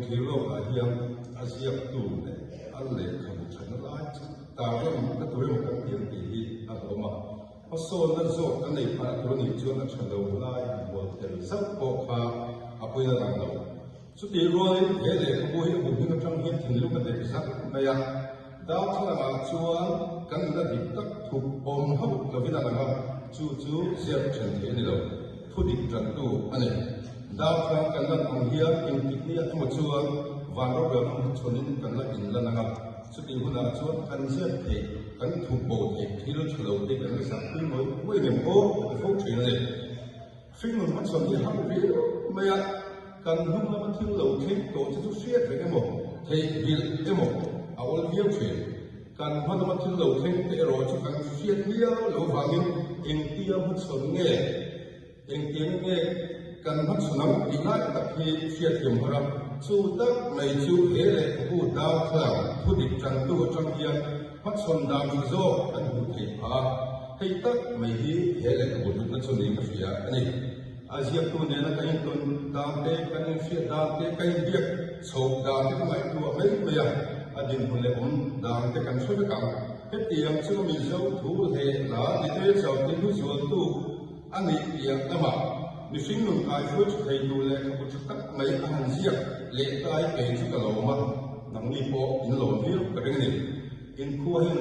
thlir lawkah hian a ziaktu leh a lehkhabu thatna lai chu tarlan na tur emaw kan ti ang tih hi a hlawm a. Hmasawnna zawk kan nei phahna tur a nih chuan a tha lo lai han bual tel zauh pawh kha a pawina lang lo. Chutih rualin he lehkhabu hi a bu hming atang hian thinlung a dek zak mai a, darthlalangah chuan kan nuna dik tak thup awm hauh lovin a lang a, chu chu ziak then theih a ni lo, thu dik tantu a ni. Darthlalang kan lan ang hian engtik nia emaw chuan van rorelna hmachhawnin kan la inlan ang a, chutih hunah chuan kan ziak theih, kan thup bo theih thil tha lo te kan la zahpui ngawih ngawih ngem aw ka ti fo thin a ni. Hringnun hmachhawn hi har viau mai a, kan hnung lama thil lo thleng tawh che chu hriat reng emaw, theihnghilh emaw a awl viau thin. Kan hma lama thil lo thleng te erawh chu kan hriat miau lo vangin engtia hmachhawn nge, engtiang nge kan hmachhawn ang tih lai tak hi hriatthiam har a. Chu tak mai chu he lehkhabu darthlalang thudik tantu atang hian Hmachhawn dan tha zawk kan hmuh theih phah a, hei tak mai hi he lehkhabu hlutna chu niin ka hria a ni. A ziaktu nena kan intawn dan te, kan inhriat dan te, kan inbiak chhoh dan te ka ngaihtuah mai mai a, a dinhmun leh awm dan te kan hre vek ang. Hetiang chu Mizo thu leh hla literature ti hlu zualtu a nih piah lamah mihring nun kaihruai tha thei tur lehkhabu tha tak mai a han ziak leh tai kei chu ka lawm a. Nangni pawh in lawm viau ka ring a ni. In khua hian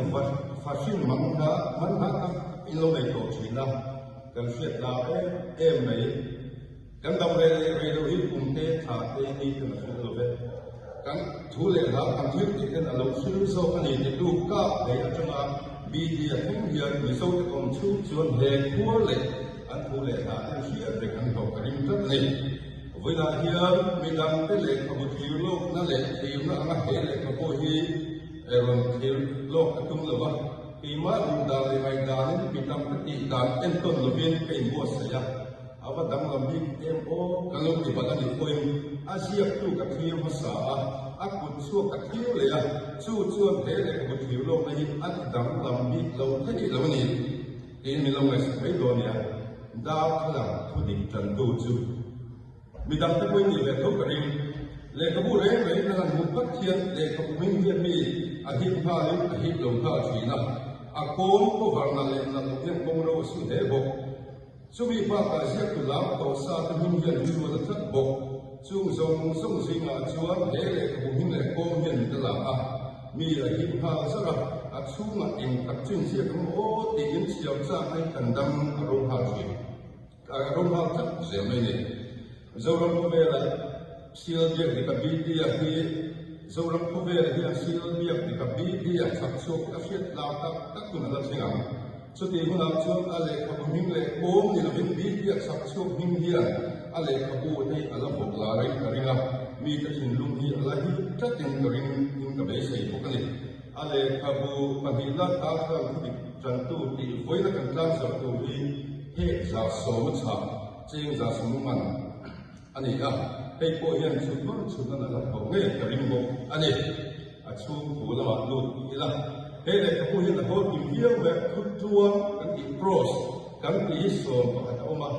fa hrin man hla man hla tak in lo nei tawh thin a, kan hriat la em em mai. Kan dam rei leh rei lo hi kum te thla te ni ten a hril lo ve. Kan thu leh hla kan thil tih ten a lo hril zawk a ni titu kap lei atanga BD a thleng hian Mizo te awm chhung chuan he khua leh an thu leh hla ten hriat reng an hlawh ka ring tlat a ni. Vawilah hian midangte lehkhabu thlir lawkna leh thlirna anga he lehkhabu hi rawn thlir lawk a tum lo va, keimah duh dan leh ngaihdanin mi tam ka tih dan entawn lovin ka inbuatsaih a, a va danglam bik em aw ka lo ti palh a nih pawhin a ziaktu ka thlir hmasa a, a kut chhuak ka thlir leh a, chu chuan he lehkhabu thlir lawkna hi a ti danglam bik lo theih lo a ni. Tiin min lo ngaihsak mai dawn nia, darthlalang thudik tantu chu midangte pawhin nih ve tho ka ring. Lehkhabu reng reng kan han hmuh phat hian lehkhabu hming hian mi a hip nghalin a hip lo nghal thin a, a kawn cover nalh leh nalh loh hian kawng ro a su hle bawk. Chumi bakah ziaktu lam tawh sa te hming hian rilru a la tlat bawk. Chung zawng zawng zingah chuan he lehkhabu hming leh kawng hian mit a la a. Mi a him nghal zar a, a chhungah eng tak chu inziak ang aw tiin chhiar chak mai kan dam a ro nghal thin. A ro nghal tlat zel mai ni. Zoram khawvelah Sial biak dik a BD-a hi Zoram khawvel hian Sial biak dik a BD-a chak chhuak a hriat lar tak tak hun a la thleng ang. Chutih hunah chuan a lehkhabu hming leh kawng ni lovin BD-a chak chhuak hming hian a lehkhabu te hi a la vawk larin ka ring a, mite thinlung hi a la hip tlatin ka ring in ka beisei bawk a ni. A lehkhabu pahnihna darthlalang thudik tantu tih vawiina kan tlang zarh tur hi phek 10% a chhah cheng 10% man a ni a, hei pawh hian chhut nawn chhut nawn a la tho ngei ka ring bawk a ni. A chhung thu lamah lut ila. He lehkhabu hian a hawl kim viau mai a, thu tuang kan tih prose kan tih hi 11 a awm a,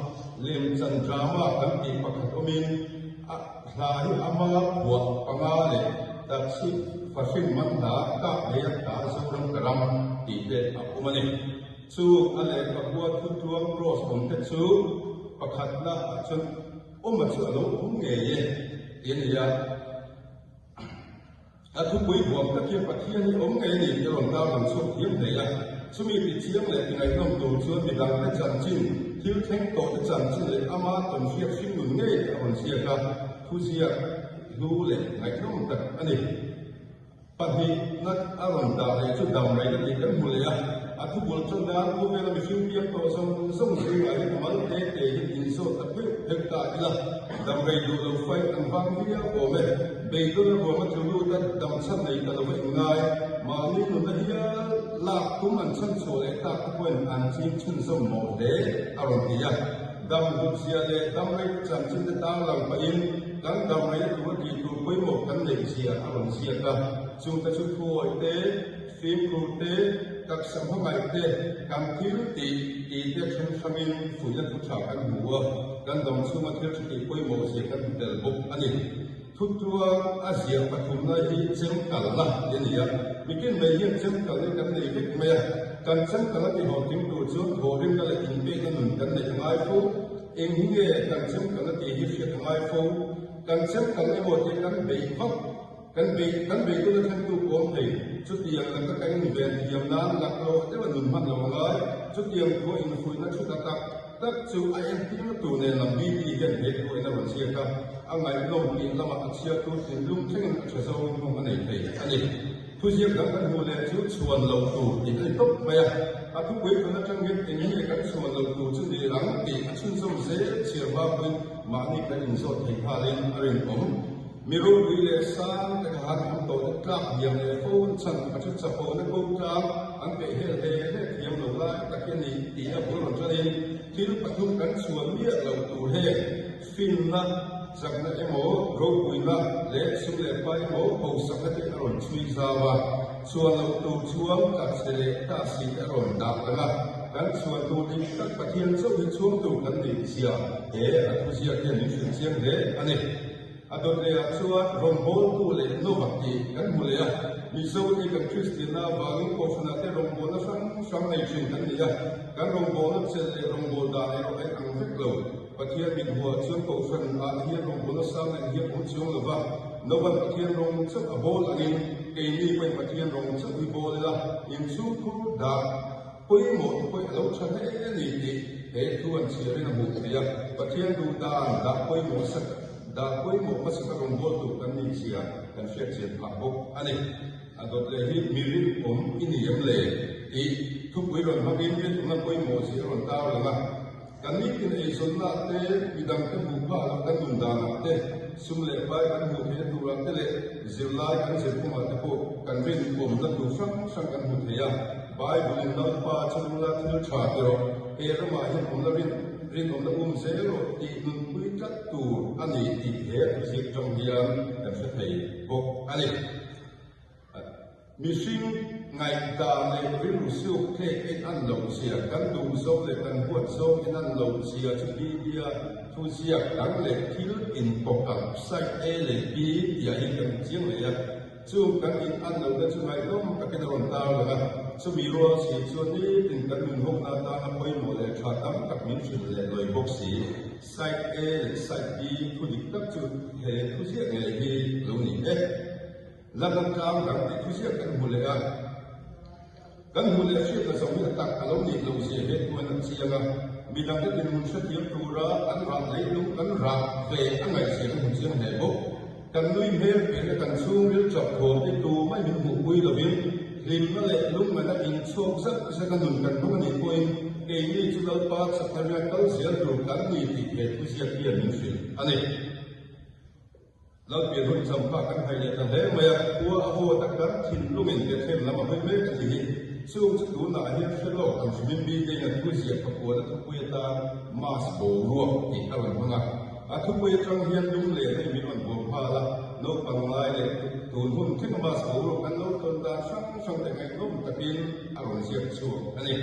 lemchan drama kan tih pakhat awmin a hla hi ama phuah panga leh Tachhip fahrin man hla kap lei a hla Zoram ka ram tih te a awm a ni. Chu a lehkhabua thu tuang prose awm te chu pakhatna ah chuan awma chu a lo awm ngei e tih a ni a. A thupui huam tak hian Pathian hi awm ngei a ni tih a rawn tarlang chhuak thiam hle a. Chumi ti chiang leh ti ngaihnawm tur chuan midangte chanchin, thil thleng tawhte chanchin leh ama tawnhriat hringnun ngei te a rawn ziak a, thuziak hlu leh ngaihnawm tak a ni. Pahnihna a rawn dah leh chu dam rei na tih kan hmu leh a. A thubul chuan nan khawvela mihring piang tawh zawng zawng zingah hian a mal te te hian inzawt ta pheuh pheuh ta ila, dam rei duh lo fai an vang viau awm e. Beidawn a ruam a tlu lut a, dam chhan nei ta lova inngai. Mahni nunna hial lak tum an chhan chhuah leh tak te pawhin an ching chhunzawm mawh hle a rawn ti a. Dam hlut zia leh dam rei te chanchin te tarlang pahin kan dam reina tura tih tur pawimawh kan neih zia a rawn ziak a. Chungte chu thuawih te, Fimkhur te, taksa hmangaih te, kan thil tih tih te then hrangin fuihna thu tha kan hmu a, kan dam chhunga thil tha tih pawimawh zia kan hmu tel bawk a ni. Thutuang a ziah pathumna hi chemkalna tih a ni a, mitin mai hian chemkalna hi kan nei vek mai a, kan chemkalna tihhlawhtling tur chuan thawhrimna leh inpekna nun kan neih a ngai fo. Eng hi nge kan chemkalna tih hi hriat a ngai fo. Kan chemkalna emaw tih kan beih vak, kan beih kan beih tuna thlentu pawm thei. Chutiang laka kan inven thiam nan laklawh deuha nun hman lo a ngai. Chutiang thua infuihna thu ta tak. Tak chu a entirna tur nen lam BP hian he thu in a rawn ziak a, a ngaihnawm piah lamah a chhiartu thinlung thlengin a tha zawngin nghawng a nei thei a ni. Thuziak dang kan hmuh leh chu chhuan loh tur tih a ni tawp mai a, a thupui tun atang hian eng nge kan chhuan loh tur chu ni ang tih a chhunzawm zel chhiar hma pawhin mahni kan inzawt thei nghalin a rinawm. Mi ropui leh sang te kha han awm tawh te tlak hniam leh fo an chhan a chu chapona ko tlang an peih hel hle hle thiam lo lai tak hi a ni tih a bul rawn ṭanin thil pathum kan chhuan miah loh tur heng finna, chakna emaw, ropuina leh sum leh pa emaw hausakna te a rawn chhui zau a, chhuan loh tur chuan tla chhe leh ta si te a rawn dah lang a, kan chhuan tur dik tak Pathian chauh hi chhuang tur kan nih zia he a thuziak hian min hrilh chiang hle a ni. A dawt lehah chuan rawngbawltu leh Nova tih kan hmu leh a, Mizote kan Kristianna avangin Kohhranah te rawngbawlna hrang hrang nei thin kan ni a, kan rawngbawlna chelh leh rawngbâwl dan erawh a inang vek lo. Pathian mit hmuhah chuan Kohhranah hian rawngbawlna sang eng hian awm chuang lo va, Nova'n Pathian rawng chauh a bawl angin keini pawhin Pathian rawng chauh hi bawl ila, inchhungkhur dah Pawimawh te pawh a lo tha hle a ni tih he thu an chhiarin a hmuh theih a, Pathian duh dan dah pawimawh sak dah pawimawh hmasa ka rawn bawl tur kan nih zia kan hriat chian phah bawk a ni. A dawt leh hi mi rinawm i ni em le? tih thupui rawn hmangin rinawmna pawimawh zia a rawn tar lang a. Kan nitin eizawnnaah te, midangte hmuh phah loh kan nun danah te, sum leh pai kan hmuh theihna turah te leh zirlai kan zir kawngah te pawh kan rinawmna tur hrang hrang kan hmu thei a. Bible-in Lalpa chu nula thil tha ti rawh, he ramah hian awmna rin rinawmna um zel rawh tih nunpui tlat tur a ni tih he thuziak tang hian kan hre thei bawk a ni. Mihring ngaihdan leh rilru siuk thlek in an loh zia, kan duh zawng leh kan huat zawng in an loh zia chu Biblia thuziak dang leh thil inpawkalh side A leh B tihah hian kan chiang leh a. Chung kan in an lohna chu ngaihnawm takin a rawn tar lang a, chumi rual si chuan nitin kan nun hawkna atana pawimawh leh tha tam tak min hrilh leh lawi bawk si. Side A leh Side B thu dik tak chu he thuziak ngei hi lo ni e. London tlang dang tih thuziak kan hmu leh a, kan hmuh leh hriatna zawng hi a tak a lo nih loh zia he thu an an chiang a, midangte dinhmun hrethiam tura an rah leilung kan rah ve a ngaihzia kan hmu chiang hle bawk. Kan nui hmel pehna kan chhungril chap thawm te tu mai min hmuhpui lovin hlimna leh lungngaihna inchhawk zak zaka nun kan hmang a nih pawhin keini chu Lalpa chakna riat kal zel tur kan ni tih he thuziak hian min hrilh a ni. Lalpian hun champha kan hai leh ta hle mai a, khua a vawt a kan thinlungin Bethlehem lam a hawi mek a ni hi. Chung chu tunah hian hre lawk ang hrimin bitein a thu ziah pakuana thupui atan Mass boruak tih a rawn hmang a. A thupui atang hian lung leh hei min rawn bawm nghal a, naupang ngai leh tun hun thlenga Mass boruak kan lo tawn dan hrang hrang te ngaihnawm takin a rawn ziak chhuak a ni.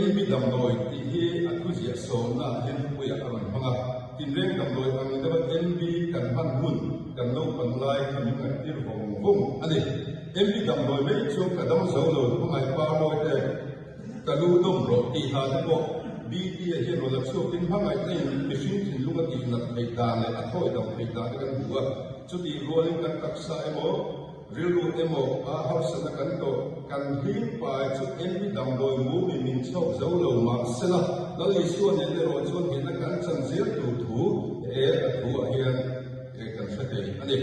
MB damdawi tih hi a thuziah sawmna ah hian thupuiah a rawn hmang a, tinreng damdawi ang deuha MB kan hman hun kan naupan lai kha min ngaihtir vawng vawng a ni. MB damdawi mai chuan ka dam zo lo, hmangaih pa mawi te ka lu dawm rawh tih hla te pawh BT-a hian rawn la chhuakin hmangaihna in mihring thinlung a tihnat theih dan leh a thawi dam theih dan te kan hmu a, chutih rualin kan taksa emaw, Rilru emaw a harsatna kan tawh, kan hlim pai chu enmi damdawi mumi min chhawk zo lo mah sela, Lal Isua nen erawh chuan hnehna kan chan zel tur thu he a thu ah hian kan hre thei a ni.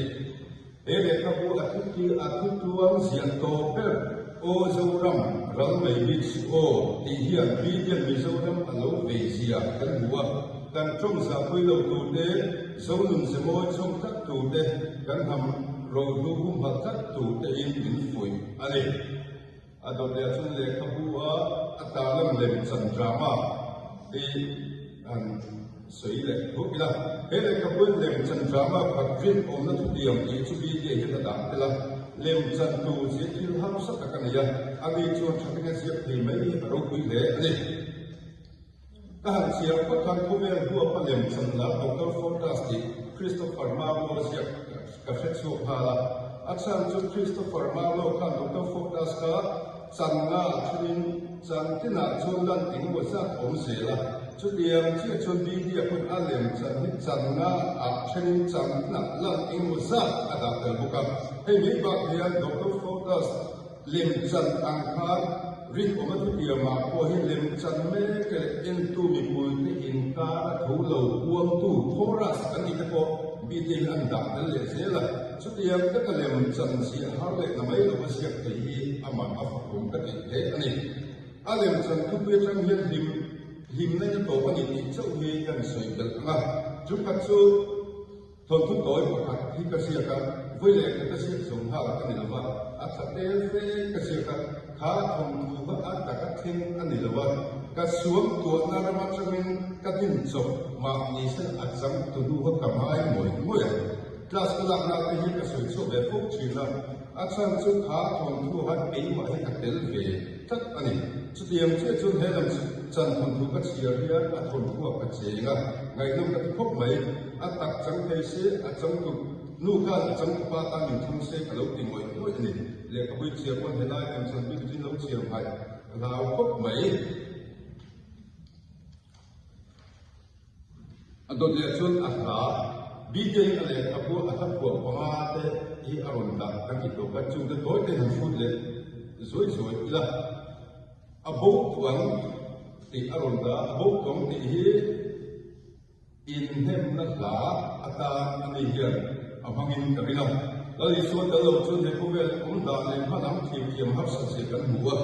He lehkhabu a thu a thu tluang ziah tawp ber, Aw Zoram, ral mai bik suh aw, tih hian Bible Mizoram a lo vei zia kan hmu a, kan tawng zahpui lo tur te, Zonun ze mawi chhawm tlat tur te kan ham rohlu humhalh tlat tur te in min fuih a ni. A dawt leh ah chuan lehkhabu a a tarlan lem chan drama hi han sawi leh thup ila. He lehkhabu in lem chan drama khat rin awmna thutiam tih chu BK hian a dah tel a, lem chan tur zia thil harsa tak a nei a, ani chuan tha takin a ziak thei mai a ropui hle a ni. Ka han chhiar phawt khan khawvel huapa lem chan lar Doctor Fortas tih Christopher Marlowe ziak ka hre chhuak nghal a. A chhan chu Christopher Marlowe khan Doctor Fortas kha chan nga thenin chan tinah chuan lan eng emaw zat awm zel a. Chutiang chiah chuan Biblia pawn a lem chan hi chan nga ah thenin chan tinah lan eng emaw zat a dah tel bawk a. Hei mai bak hian Doctor Fortas Lemchan ang khan rinawma thutiamah pawh hi lemchan mek leh entu mipuite inkar a tho lo puangtu chorus an nih te pawh bite hi an dah tel leh zel a. Chutiang taka lemchan ziah har leh na mai lova ziak thei hi amah a fakawm ka tih hle a ni. A lemchan thupui atang hian hlim hlimna in a tawp a ni tih chauh hi kan sawi belh ang a. Chu khat chu. Thawnthu tawi pakhat hi ka ziak a, vawi leh khat a ziak zo nghal ka ni lo va, a tha tel fe ka ziak a, kha thawnthu kha a taka thleng a ni lo a, ka suam tuahna ram atangin ka din chawp mah ni se a chang tu hnu kha ka ngai ngawih ngawih a, class ka lakna te hi ka sawi chhuak ve fo thin a, a chhan chu kha thawnthu khan keimah hi ka tel ve tlat a ni. Chutiang chiah chuan he lam chan thawnthu ka chhiar hian a thawnthuah ka cheng a, ngaihnawm ka ti khawp mai. A tak chang thei se, a changtu nu khan a changtu pa tan min thlang se ka lo ti ngawih ngawih a ni. Lehkhabu i chhiar pawn helai lam chan bik chu in lo chhiar hmaih ka hlau khawp mai. A dawt leh chuan a hla BJ a lehkhabu a hla phuah panga te hi a rawn dah kan ti tawk a, chungte tawi te han hrut leh zuai zuai ila. A bo tuang tih a rawn dah a, a bo tuang tih hi inhnemna hla atan a ni hian a hmangin ka ring a. Lal Isua tel lo chuan he khawvel awm dah leh hmanang thirthiam harsat zia kan hmu a.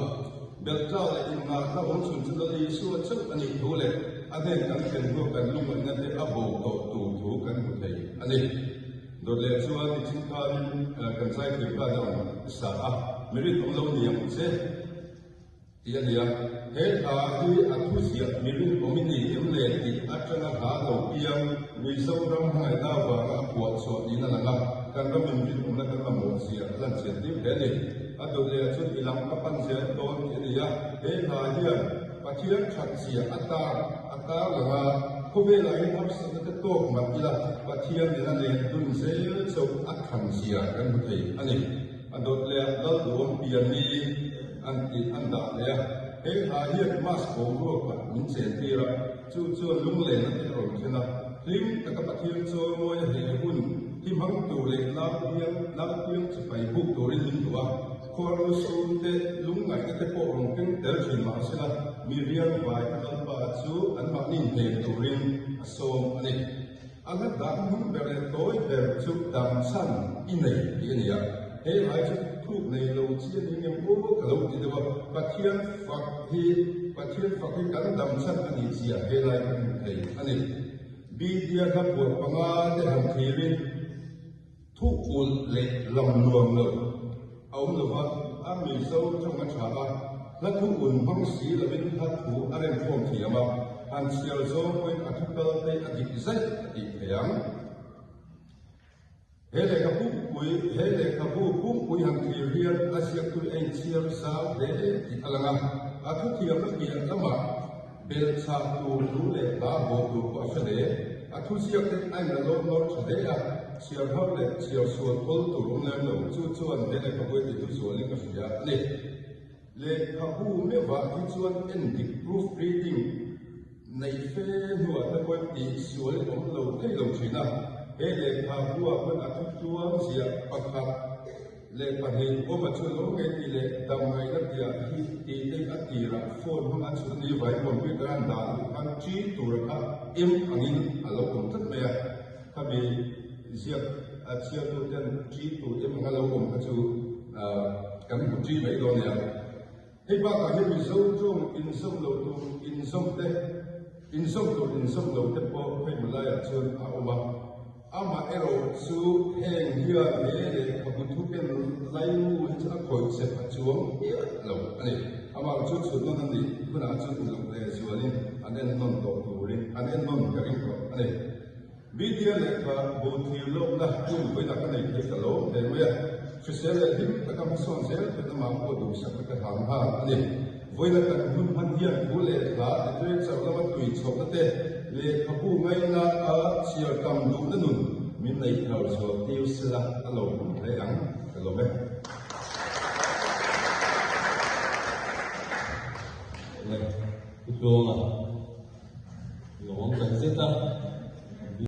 Belhtlak leh innghahna awm chhun chu Lal Isua chauh a nih thu leh a hnen kan thlen hnu kan lungngaihna te a bo tawh tur thu kan hmu thei a ni. Dawt leh chuan nichin khanin kan zaithiam khan a rawn sa a, mi rinawm lo ni ang che. Tih a ni a, he hla hi a thuziah mi rinawm i ni em le tih atanga hla lo piang Mizoram hmangaihna avanga a phuah chhuah niin a lang a, kan ramin rinawmna kan mamawh zia a lan chian tir hle a ni. A dawt leh ah chuan i lam ka pan zel dawn tih a ni a, he hla hian Pathian that zia a tar a tar lang a, khawvelah hian harsatna te tawk mah ila Pathian nena len dun zel chauh a thlan zia kan hmu thei a ni. A dawt leh ah Lalduhawm pianni an tih an dah leh a, he hla hian Mass boruakah min chen tir a, chu chuan lunglenna te a rawn thlen a, hlim taka Pathian chawimawi a he hun hi hmang tur leh nau piang nau piang chipai buk turin min duh a, khuarnu sum te lungngaihna te pawh rawn keng tel thin mah sela mi rial vai te Lalpa chu anmahni hnem turin a sawm a ni. A hla dang hmang ber leh tawi ber chu dam chhan i nei tih a ni a, he lai chu thuk nei lo chi a ni ngem aw ka lo ti deuh a, Pathian fak hi Pathian fak hi kan dam chhan a nih zia he lai kan hmu thei a ni. Bidia hla puah panga te han thlirin thu ulh leh lam nuam lo a awm lo va, a Mizo tawng a tha a, hla thu un hmang si lovin hla thu a remkhawm thiam a, han chhiar zawng pawhin a thu kal te a dik zaih a tih thei ang. He lehkhabu pui he lehkhabu pumpui han thlir hian a ziaktu a inchhiar zau hle tih a lang a, a thu thiamna piah lamah belhchhah tur thu leh hla haw tur pawh a hre hle. A thu ziak te a in la lawm nawr tha hle a, chhiar har leh chhiar sual awl tur awm lem lo, chu chuan he lehkhabu a tihtu zualin ka hria a ni. Lehkhabu meuhah hi chuan endik, proof reading, neih fe hnuah te pawhin tih sual awm lo thei lo thin a, he lehkhabu-ah pawn a thu tluang ziah pakhat leh pahnih awm a chu lo ngei tih leh dam ngaihna piah hi tih te a tirah phone hmang a chhut ni vai computer an dah luh khan ṭi tur kha em angin a lo awm tlat mai a, khami ziak a chhiartu ten ṭi tur em anga lo awm kha chu kan hmu ṭi mai dawn nia. Hei bakah hian Mizo tawng inzawm lo tur inzawm te, inzawm tur inzawm lo te pawh hei hmalaiah chuan a awm a. Amaherawh chu heng hian he lehkhabu thuken laimu hi chu a khawih chep a chuang miah lo a ni. Amah chu chhut nawn a nih hunah chuan uluk leh zualin an en nawn tawh turin an en nawn ka ring tawh a ni. Media lehkha bu thlir lawkna hun vawiin ka nei thei ta lo hle mai a, hrisel leh hlim taka hmasawn zel theihna mah pawh duhsak ka hlam nghal a ni. Vawiina kan hun hman hian thu leh hla literature lama tui chhohna te, lehkhabu ngaina a chhiar tam duhna nun min neih thar zual tir sela a lo hmu hle ang ka lawm e. Le, Pu Tluanga, lawm tak zet a.